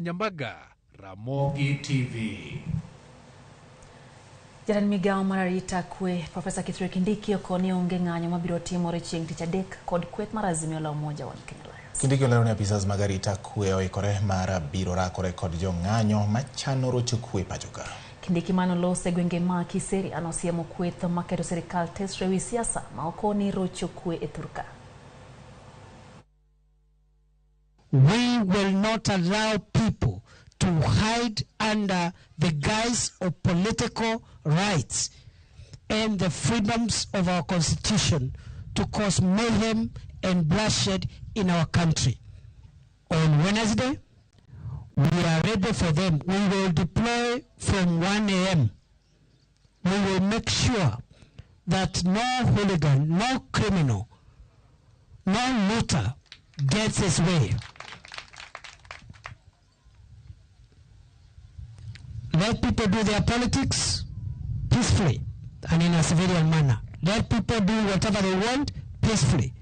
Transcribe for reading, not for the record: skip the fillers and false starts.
Nyambaga, Ramogi TV. Jatend migawo mar arita kwe Profesa Kithure Kindiki okoni onge ng'anyo mabiro timore chieng' tich adek kod kweth mar Azimio la Umoja One Kenya Alliance. Kindiki olero ni apisas mag arita kwe oikore mar biro rakore kod jong'anyo machano rocho kwe pacho ka. Kindiki mane olose e gwenge ma Kiserian osiemo kweth maketo sirikal tesre ewi siasa ma okoni rocho kwe e thurka. We will not allow people to hide under the guise of political rights and the freedoms of our constitution to cause mayhem and bloodshed in our country. On Wednesday, we are ready for them. We will deploy from 1 a.m. We will make sure that no hooligan, no criminal, no looter gets his way. Let people do their politics peacefully and in a civilian manner. Let people do whatever they want peacefully.